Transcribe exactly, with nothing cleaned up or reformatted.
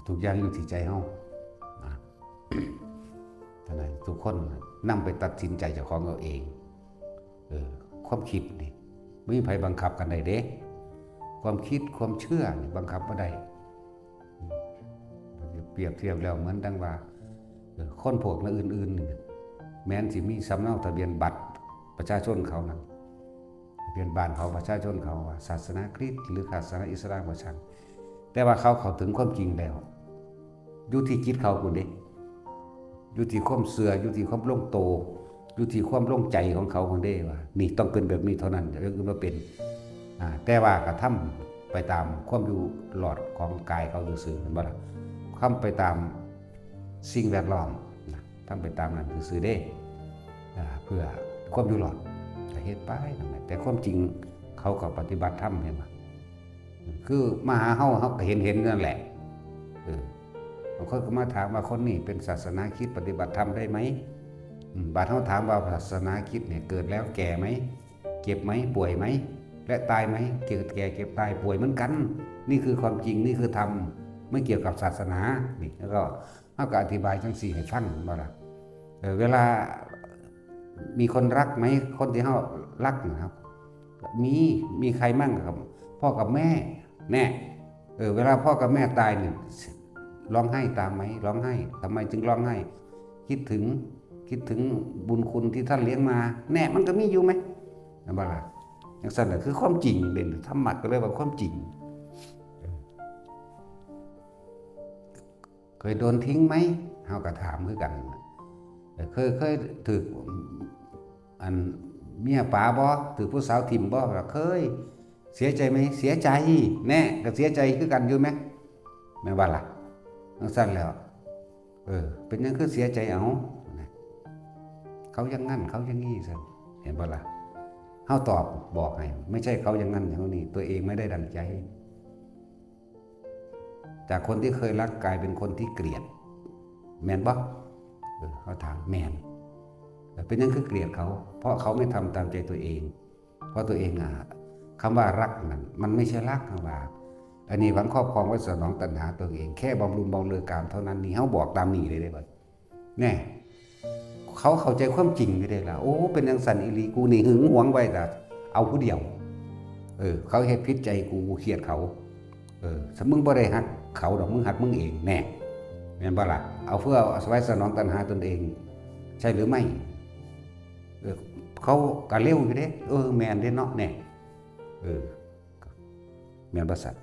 ทุกอย่างอยู่ที่ใจเฮานะ ฉะนั้นทุกคนนำไปตัดสินใจเจ้าของเอาเอง เออ ความคิดนี่บ่มีไผบังคับกันได้เด้ ความคิดความเชื่อนี่บังคับบ่ได้ อืม เปรียบเทียบแล้วเหมือนดังว่า เออ คนพวกนั้นอื่นๆนี่ แม้นสิมีสำเนาทะเบียนบัตรประชาชนเขานะ ทะเบียนบ้านเขา ประชาชนเขา ว่าศาสนาคริสต์หรือศาสนาอิสลามก็ช่าง แต่ว่าเขาเข้าถึงความจริงแล้ว อยู่ที่จิตเขาพุ้นเด้ อยู่ที่ความเชื่อ อยู่ที่ความลงโต อยู่ที่ความลงใจของเขาพุ้นเด้ ว่านี่ต้องเป็นแบบนี้เท่านั้น อย่างอื่นบ่เป็น อ่า แต่ว่ากระทำไปตามความอยู่รอดของกายเขาซื่อๆ แม่นบ่ล่ะ ทำไปตามสิ่งแวดล้อมนะ ทำไปตามนั้นซื่อๆ เด้ อ่า เพื่อความอยู่รอด ก็เฮ็ดไปนั่นแหละ แต่ความจริงเขาก็ปฏิบัติธรรม เห็นบ่ คือมาหาเฮา เฮาก็เห็นๆ นั่นแหละ เออ บางคนก็มาถามว่า คนนี้เป็นศาสนาคริสต์ปฏิบัติธรรมได้ไหม อืม บาดเฮาถามว่า ศาสนาคริสต์เนี่ยเกิดแล้วแก่ไหม เจ็บไหม ป่วยไหม และตายไหม เกิดแก่เจ็บตายป่วยเหมือนกัน นี่คือความจริง นี่คือธรรม ไม่เกี่ยวกับศาสนา นี่ แล้วก็เฮาก็อธิบายจั่งซี้ให้ฟัง แม่นบ่ล่ะ เออ เวลามีคนรักไหม คนที่เฮารักนะครับ มี มีใครมั่งครับ พ่อกับแม่ แน่ เออ เวลาพ่อกับแม่ตายนี่ ร้องไห้ตามไหม ร้องไห้ ทำไมจึงร้องไห้ คิดถึง คิดถึงบุญคุณที่ท่านเลี้ยงมา แน่ มันก็มีอยู่ไหม แม่นบ่ล่ะ จั่งซั้นน่ะคือความจริง เด่นธรรมะก็เลยว่าความจริง เคยโดนทิ้งไหม เฮาก็ถามคือกัน เคย เคยถืก อัน เมียป๋าบ่ ถืกผู้สาวถิ่มบ่ ก็เคย เสียใจไหม เสียใจ แน่ ก็เสียใจคือกันอยู่ไหม แม่นบ่ล่ะ จั่งซั้นแล้ว เออ เป็นหยังคือเสียใจ เอ้า นะ เขาอย่างงั้น เขาอย่างงี้ ซั่น เห็นบ่ล่ะ เฮาตอบบอกให้ ไม่ใช่เขาอย่างงั้นอย่างนี้ ตัวเองไม่ได้ดั่งใจ จากคนที่เคยรักกลายเป็นคนที่เกลียด แม่นบ่ เออ เขาถาม แม่น แต่เป็นหยังคือเกลียดเขา เพราะเขาไม่ทำตามใจตัวเอง เพราะตัวเองอ่ะ คำว่ารักนั่น มันไม่ใช่รัก คำว่า อันนี้หวังครอบครองไว้สนองตัณหาตัวเอง แค่บำรุงบำเรอกามเท่านั้น นี่เฮาบอกตามนี้เลยเด้บัด แน่ เขาเข้าใจความจริงอยู่เด้ล่ะ โอ้ เป็นจั่งซั้นอีหลี กูนี่หึงหวงไว้แต่เอาผู้เดียว เออ เขาเฮ็ดผิดใจกู กูเกลียดเขา เออ ถ้ามึงบ่ได้ฮักเขาดอก มึงฮักมึงเอง แน่ แม่นบ่ล่ะ เอาเพื่อเอาไว้สนองตัณหาตนเอง ใช่หรือไม่ เออ เขาก็เร็วอยู่เด้ เออ แม่นเด้เนาะ แน่ เออ แม่นบ่ซั่น